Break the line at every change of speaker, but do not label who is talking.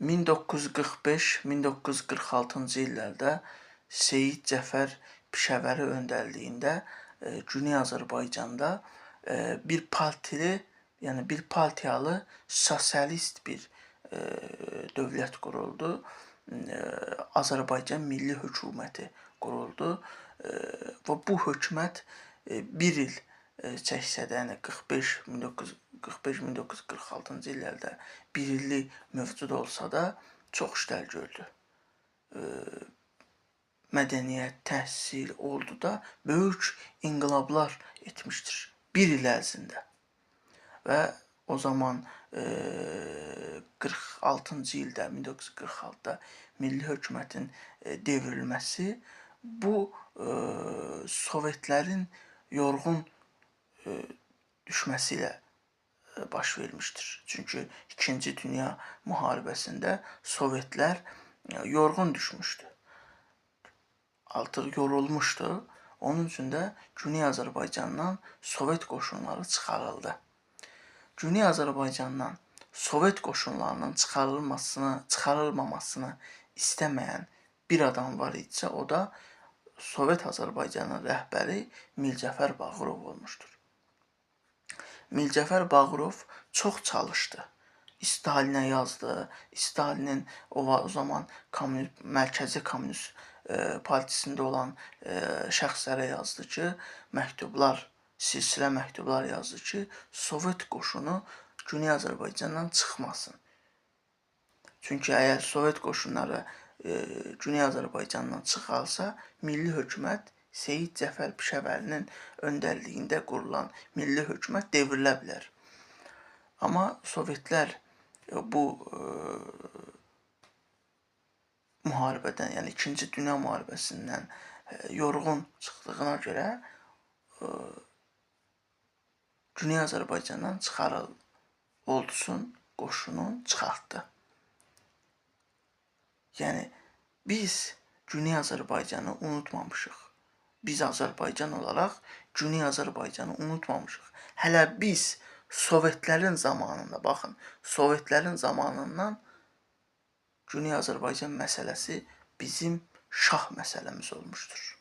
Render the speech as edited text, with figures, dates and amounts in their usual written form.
1945-1946-cı illərdə Seyid Cəfər Pişəvəri öndərliyində Güney Azərbaycanda bir partili, yəni bir partiyalı sosialist bir dövlət quruldu. Azərbaycan Milli Hökuməti quruldu və bu hökumət bir il çəksə də, yəni 45 1945-1946-cı illərdə bir illik mövcud olsa da, çox işlər gördü. Mədəniyyət, təhsil, orduda böyük inqilablar etmişdir bir il ərzində. Və o zaman 46-cı ildə, 1946-da milli hökumətin devrilməsi bu Sovetlərin yorğun düşməsi ilə baş vermişdir. Çünki İkinci Dünya müharibəsində Sovetlər yorğun düşmüşdü. Artıq yorulmuşdu. Onun üçün də Güney Azərbaycandan Sovet qoşunları çıxarıldı. Güney Azərbaycandan Sovet qoşunlarının çıxarılmamasını istəməyən bir adam var idisə, o da Sovet Azərbaycanın rəhbəri Mircəfər Bağırov olmuşdur. Mircəfər Bağırov çox çalışdı. Stalinə yazdı. Stalinin o zaman komünist, Mərkəzi Komünist Partisində olan şəxslərə yazdı ki, məktublar, silsilə məktublar yazdı ki, Sovet qoşunu Güney Azərbaycandan çıxmasın. Çünki əgər Sovet qoşunları Güney Azərbaycandan çıxarsa, milli hökumət Seyid Cəfər Pişəvərinin öndərliyində qurulan milli hökumət devrilə bilər. Amma Sovetlər bu müharibədən, yəni İkinci Dünya müharibəsindən yorğun çıxdığına görə Güney Azərbaycandan ordusun, qoşunun çıxartdı. Yəni biz Güney Azərbaycanı unutmamışıq. Biz Azərbaycan olaraq Güney Azərbaycanı unutmamışıq. Hələ biz Sovetlərin zamanında, baxın, Sovetlərin zamanından Güney Azərbaycan məsələsi bizim şah məsələmiz olmuşdur.